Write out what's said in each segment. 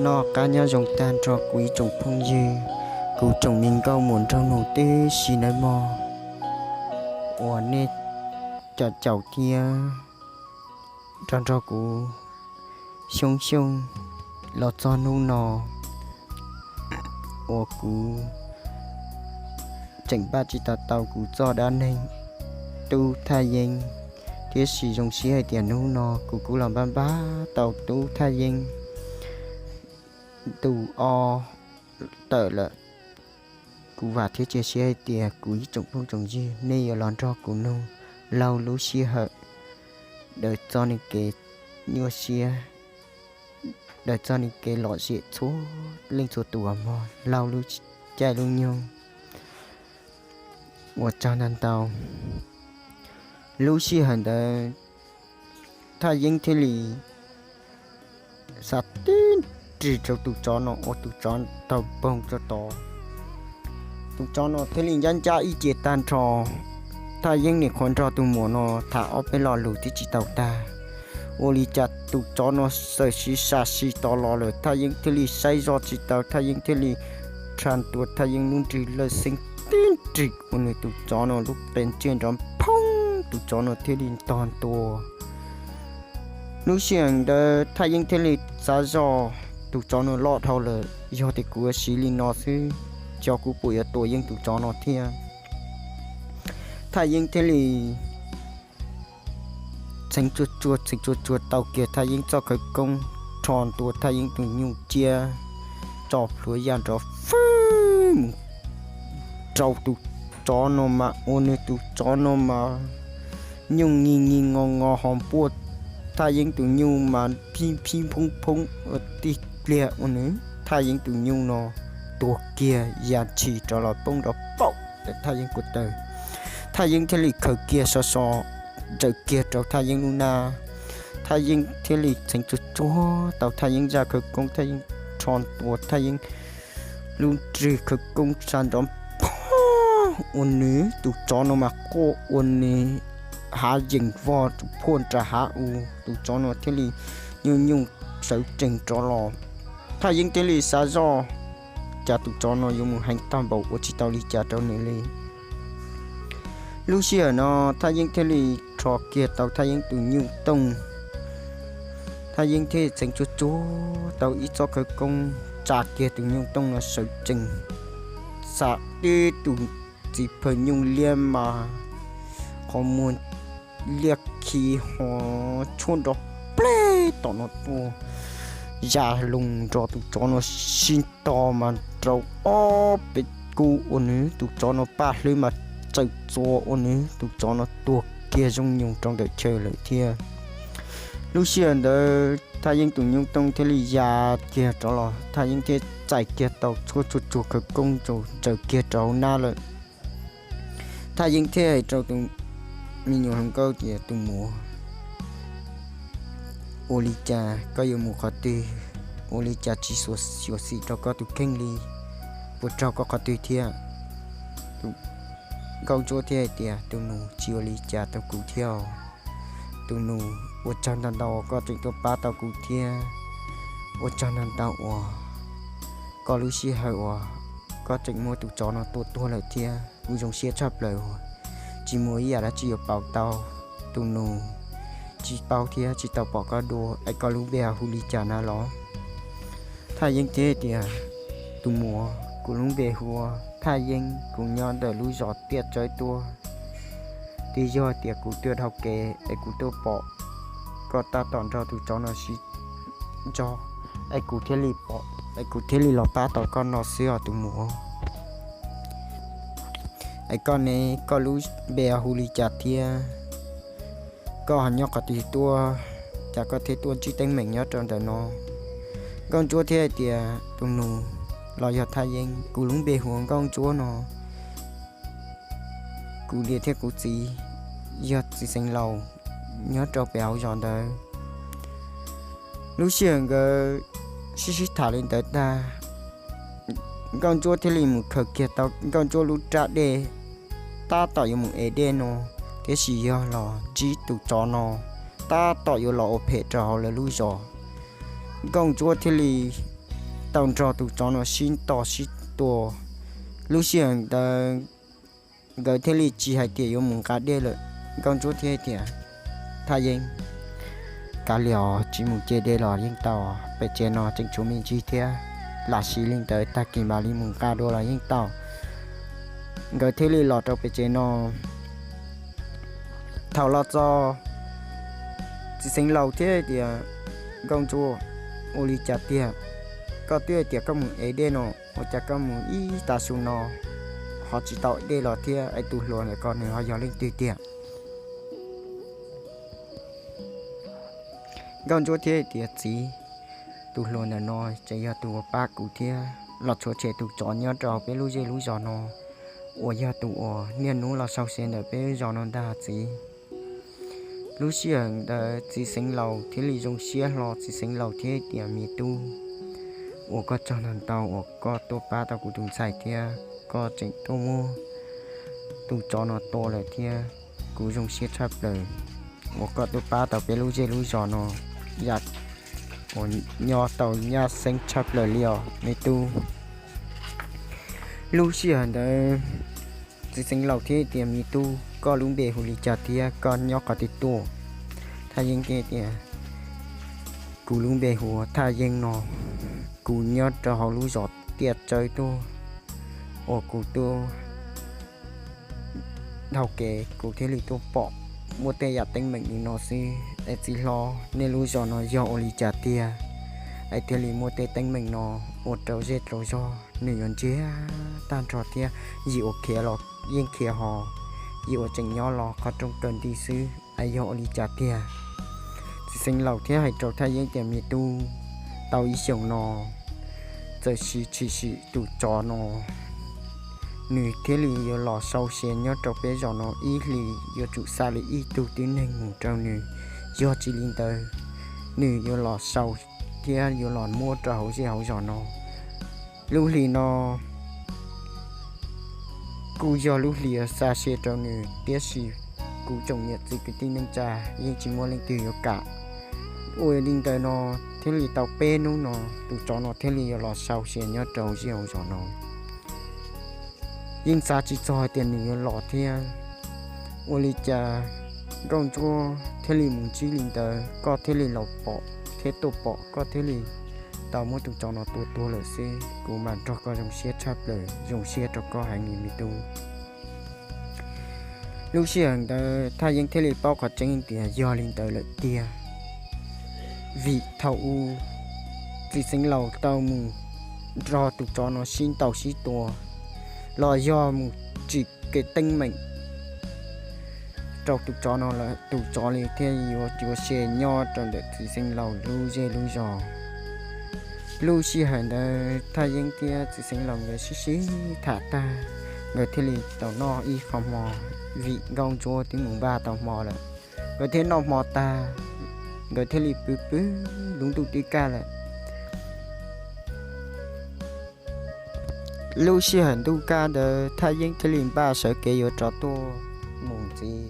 Noj qab nyob zoo tag nrho kuv ib tsoom phooj ywg, kuv tsoom me nkauj muam nraug nus tib si nawb mog, uas nej cov caum thiab nrog nrog kuv Xyooj Xyooj los txog hnub no uas kuv tseem npaj tsis tau tau kuv txoj dab neeg tub Thaj Yeeb, tiam sis zoo siab hais tias hnub no kuv kuj los npaj npaj tau tub Thaj Yeeb ntu ob tawm lawm. Kuv vam thiab cia siab hais tias kuv ib tsoom phooj tsoom ywg nej yuav los nrog kuv nug laug lub sij hawm daws txoj kev nyuaj siab, daws txoj kev lom zem txhua leej txhua tus mog, laug lub caij lub nyoog uas txog ntau ntau. Lub sij hawm ntawd Thaj Yeeb thiaj li xav tib nrig rau tus tsov no ua tus tsov taug poog txog tod. Tus tsov no thiaj li ncab ncab ib ce tag nrho. Thaj Yeeb nim qhuav nrog tus muam no tham ob peb lo lus twb tsis tau tag, ua li cas tus tsov no xawm siv sam sim tod los lawm. Thaj Yeeb thiaj li saib zoj tsis tau, Thaj Yeeb thiaj li rha ntua Thaj Yeeb lub nrig lawj xeeb tib nrig ua nws tus tsov no lub qe ntsiag nrov phoob, tus tsov no thiaj li ntog ntua. Lub sij hawm ntawd Thaj Yeeb thiaj li xav zoj, tus tsov no loj dhau lawm, yog tias kuv siv li no xwb, xyov kuv puas yuav tua yeej tus tsov no thiab. Thaj Yeeb thiaj li txheev tsuag tsuag txheev tsuag tsuag tau kiag Thaj Yeeb txoj khawv koob, rho ntua Thaj Yeeb tus nyuj ciab tso plhuav ya nrov fwb mus rau tus tsov no mas ua nws tus tsov no mas nyuj nyig nyig ngo ngo ho npuaj Thaj Yeeb tus nyuj mas phib phib phoob phoob ua tij pliag ua nws Thaj Yeeb tus nyuj no tuag kiag ya ntshis rov los poob nrov paum ntawm Thaj Yeeb ko taw. Thaj Yeeb thiaj li khaws kiag so so ntsaws kiag rau Thaj Yeeb lub nab. Thaj Yeeb thiaj li txheev tsuag tsuag tau Thaj Yeeb zaj khawv koob, Thaj Yeeb rho ntua Thaj Yeeb lub nrig khawv koob sa nrov phob ua nws tus tsov no mas quaj ua nws hav yees vog phuaj nram hav u, tus tsov no thiaj li nyuj nyuj sawv tsees rov los. Thaj Yeeb thiaj li xav zoj, cas tus tsov no yuav mus heev tag npaum ua tsis tau li cas rau nws li. Lub sij hawm no Thaj Yeeb thiaj li rho kiag tau Thaj Yeeb tus nyuj tooj. Thaj Yeeb thiaj txheev tsuag tsuag tau ib txoj khawv koob tsa kiag tus nyuj tooj no sawv tsees, xam tib tus txiv phaw nyuj liab mas qhov muag liab khi ho tshuab nrov pleb tom no tuaj, ya loo nrog tus tsov no sib nto mas rau ob peb kub ua nws tus tsov no paj hlwb mas txawm txua ua nws tus tsov no tuag kiag zoo nyuj rau ntawm chaw lawm thiab. Lub sij hawm ntawd Thaj Yeeb tus nyuj tooj thiaj li ya kiag rov los, Thaj Yeeb thiaj txais kiag tau tshuab tsuag tsuag khawv koob ntsaws kiag rau hauv nab lawm. Thaj Yeeb thiaj hais rau tus me nyuam hluas nkauj tias, tus muam, ua li cas koj yuav mus qhov twg? Ua li cas tsis xyuam xim rau koj tus kheej li? Puas raug koj qhov twg thiab? Nkauj Ntsuab thiaj hais tias, tus nus, tsis ua li cas rau kuv thiab. Tus nus, ua tsaug ntau ntau uas koj tseem tuaj pab tau kuv thiab. Ua tsaug ntau ntau uas koj lub sij hawm uas koj tseem muab tus tsov no tua tuag lawm thiab. Kuv zoo siab tshaj plaws uas tsis muaj ib yam dab tsi yuav pauv tau. Tus nus, tsis paub thiab tsis tau pom koj dua, es koj lub npe hu li cas na los? Thaj Yeeb thiaj tias, tus muam, kuv lub npe hu ua Thaj Yeeb, kuv nyob ntawm lub zos Tiaj Tsawb tuaj. Twb yog tias kuv tuaj dhau kev es kuv tuaj pom koj tab tom nrog tus tsov no sib ntsog, es kuv thiaj li pom, es kuv thiaj li los pab tau koj no xwb os tus muam. Es koj ne, koj lub npe hu li cas thiab? Koj ho nyob qhov twg tuaj, cas koj thiaj tuaj ntsib teeb meem nyob rau ntawm no? Nkauj Ntsuab thiaj hais tias, tus nus, los yog Thaj Yeeb, kuv lub npe hu ua Nkauj Ntsuab no. Kuv niam thiab kuv txiv yog txiv xeev laus nyob rau pem hauv zos ntawd. Lub sij hawm nkawd sib sib tham li ntawd tag, Nkauj Ntsuab thiaj li mus khaws kiag tau Nkauj Ntsuab lub rab dej, tab tom yuav mus ev dej no, tiam sis yog los ntsib tus tsov no tab tom yuav los ua phem rau hauv lawv lub zos. Nkauj Ntsuab thiaj li tau nrog tus tsov no sib ntaus sib tua. Lub sij hawm ntawd nkawd thiaj li tsis hais tias yuav mus nqa dej lawm. Nkauj Ntsuab thiaj tias, Thaj Yeeb, kav liam, tsis mus ce dej los yeej tau, pem tsev no tseem tshuav me ntsis thiab, lam sim li ntawd tag kis mam li mus nqa dua los yeej tau. Nkawd thiaj li los rau pem tsev no. Thaum los txog, txiv xeev laus thiaj tias, Nkauj Ntsuab, ua li cas tiag? Koj twb hais tias koj mus ev dej no, ua cas koj mus ib tag su no ho tsis tau dej los thiab? Es tus hluas ntawm ko nws ho yog leej twg tiag? Nkauj Ntsuab thiaj tias, Txiv, tus hluas ntawm no tseem yog tus uas pab kuv thiab los tshuav tshem tus tsov nyob rau peb lub zej lub zos no, uas yog tus uas niaj hnub los sau se ntawm peb lub zos no ntag txiv. Lub sij hawm ntawd txiv xeev laus thiaj li zoo siab hlo, txiv xeev laus thiaj tias, Me tub, ua koj tsaug ntau ntau uas koj tuaj pab tau kuv tus ntxhais thiab koj tseem tuaj muab tus tsov no tua lawm thiab. Kuv zoo siab tshaj plaws uas koj tuaj pab tau peb lub zej lub zos no, yam uas nyob tau nyab xeeb tshaj plaws li os me tub. Lub sij hawm ntawd txiv xeev laus thiaj tias, Me tub, koj lub npe hu li cas thiab koj nyob qhov twg tuaj? Thaj Yeeb thiaj tias, Kuv lub npe hu ua Thaj Yeeb no, kuv nyob rau hauv lub zos Tiaj Tsawb tuaj, uas kuv tuaj dhau kev kuv thiaj li tuaj pom muaj tej yam teeb meem li no xwb. Es txiv hlob, nej lub zos no yog ua li cas tiag es thiaj li muaj tej teeb meem no ua rau zej rau zog nws yuav ntsiag tag nrho thiab, yim uas khiav los yeej khiav ho, yim uas tseem nyob los qhov rooj kaw nti xwb, es yog ua li cas tiag? Txiv xeev laus thiaj hais rau Thaj Yeeb tias, Me tub, tau ib xyoos no txawm sis tshwm sim tus tsov no, nws thiaj li yuav los sau se nyob rau peb zos no ib hlis, yuav tsum xa li ib tug tib neeg mus rau nws. Yog tsis li ntawd, nws yuav los sau thiab yuav los muab rau hauv zej hauv zos no. Lub hlis no kuj yog lub hlis xa se rau nws, tiam sis kuv tsoom niam txiv kwv tij neej tsa yeej tsis muaj leej twg yuav kam. Ua li ntawd no thiaj li tau peb hnub no, tus tsov no thiaj li yuav los sau se nyob rau hauv zej hauv zos no. Yeej xav tsis txog hais tias nws yuav los thiab. Ua li cas Nkauj Ntsuab thiaj li mus ntsib li ntawd, koj thiaj li los pom thiab tuaj pom, koj thiaj li tau muab tus tsov no tua tuag lawm xwb. Kuv mam nrog koj zoo siab tshaj plaws, zoo siab rau koj heev li me tub. Lub sij hawm ntawd Thaj Yeeb thiaj li paub qhov tseeb tias yog li ntawd lawm tiag, vim thaum ub txiv xeev laus tau mus nrog tus tsov no sib ntaus sib tua los yog mus tsim kev teeb meem rau tus tsov no lawm, tus tsov li thiaj yuav cuav se nyob rau ntawm txiv xeev laus lub zej lub zos. Lub sij hawm ntawd Thaj Yeeb thiab txiv xeev laus nkawd sib sib tham tag, nkawd thiaj li tau noj ib qho hmo, vim Nkauj Ntsuab twb mus npaj tau hmo lawm. Nkawd thiaj noj hmo tag, nkawd thiaj li pw pw, lub ntuj twb kaj lawm. Lub sij hawm ntuj kaj ntawd Thaj Yeeb thiaj li npaj sawv kev yuav rov tuaj mus ntxiv.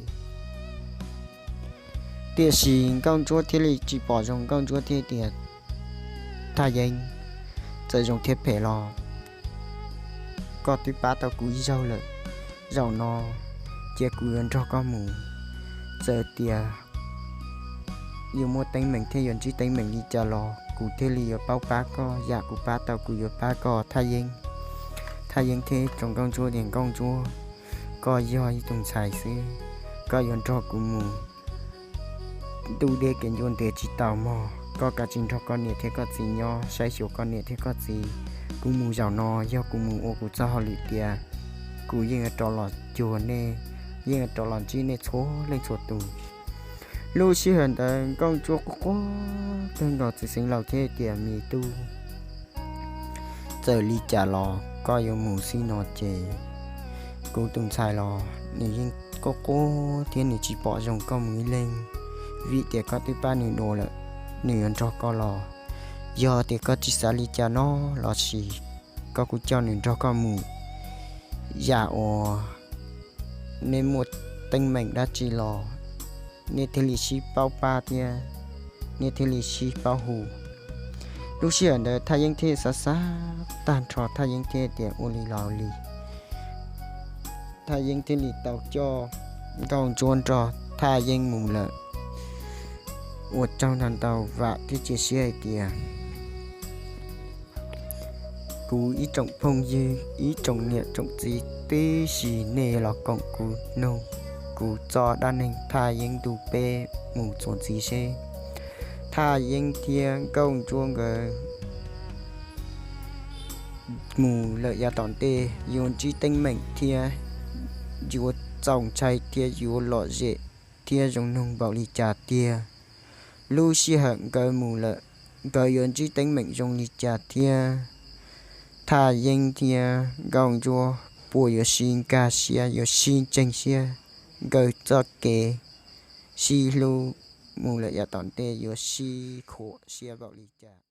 Tiam sis Nkauj Ntsuab thiaj li tsis pom zoo, Nkauj Ntsuab thiaj tias, Thaj Yeeb, txawm zoo thiab phem los koj twb pab tau kuv ib zaug lawm, zaum no cia kuv yuav nrog koj mus. Txawm tias yuav muaj teeb meem thiab yuav ntsib teeb meem li cas los kuv thiaj li yuav paub pab koj, yam kuv pab tau kuv yuav pab koj Thaj Yeeb. Thaj Yeeb thiaj rau Nkauj Ntsuab tias, Nkauj Ntsuab, koj yog ib tug ntxhais xwb, koj yuav nrog kuv mus ntuj deb kev ncua ntev tsis tau mog, koj kav tsij nrog koj niam thiab koj txiv nyob saib xyuas koj niam thiab koj txiv. Kuv mus zaum no yog kuv mus ua kuv txoj hauj lwm tiav, kuv yeej yuav rov los cuag nej, yeej yuav rov los ntsib nej txhua leej txhua tus. Lub sij hawm ntawd Nkauj Ntsuab quaj quaj kawg nkaus, txiv xeev laus thiaj tias, Me tub, txawm li cas los koj yuav mus xwb no ces kuv tus ntxhais los nws yeej quaj quaj thiab nws tsis pom zoo koj mus ib leeg, vim tias koj twb pab nws dua lawm, nws yuav nrog koj los. Yog tias koj tsis xav li cas no los sis koj kuj coj nws nrog koj mus, yam uas nej muaj teeb meem dab tsi los nej thiaj li sib paub pab thiab nej thiaj li sib paub hu. Lub sij hawm ntawd Thaj Yeeb thiaj xav xav tag nrho, Thaj Yeeb thiaj tias ua li los li. Thaj Yeeb thiaj li tau coj Nkauj Ntsuab nrog Thaj Yeeb mus lawm. Ua tsaug ntau ntau, vam thiab cia siab hais tias kuv ib tsoom phooj ywg, ib tsoom niam tsoom txiv, tib si nej los koom kuv mloog kuv txoj dab neeg Thaj Yeeb ntu peb mus txuas ntxiv seb Thaj Yeeb thiab Nkauj Ntsuab nkawd mus lawm yav tom ntej yuav ntsib teeb meem thiab yuav txaus ntshai thiab yuav lom zem thiab zoo mloog npaum li cas tiag. Lub sij hawm nkawd mus lawm, nkawd yuav ntsib teeb meem zoo li cas thiab Thaj Yeeb thiab Nkauj Ntsuab puas yuav sib nkag siab, yuav sib ntseeg siab, nkawd txoj kev sib hlub mus lawm yav tom ntej yuav sib khuam siab npaum li cas.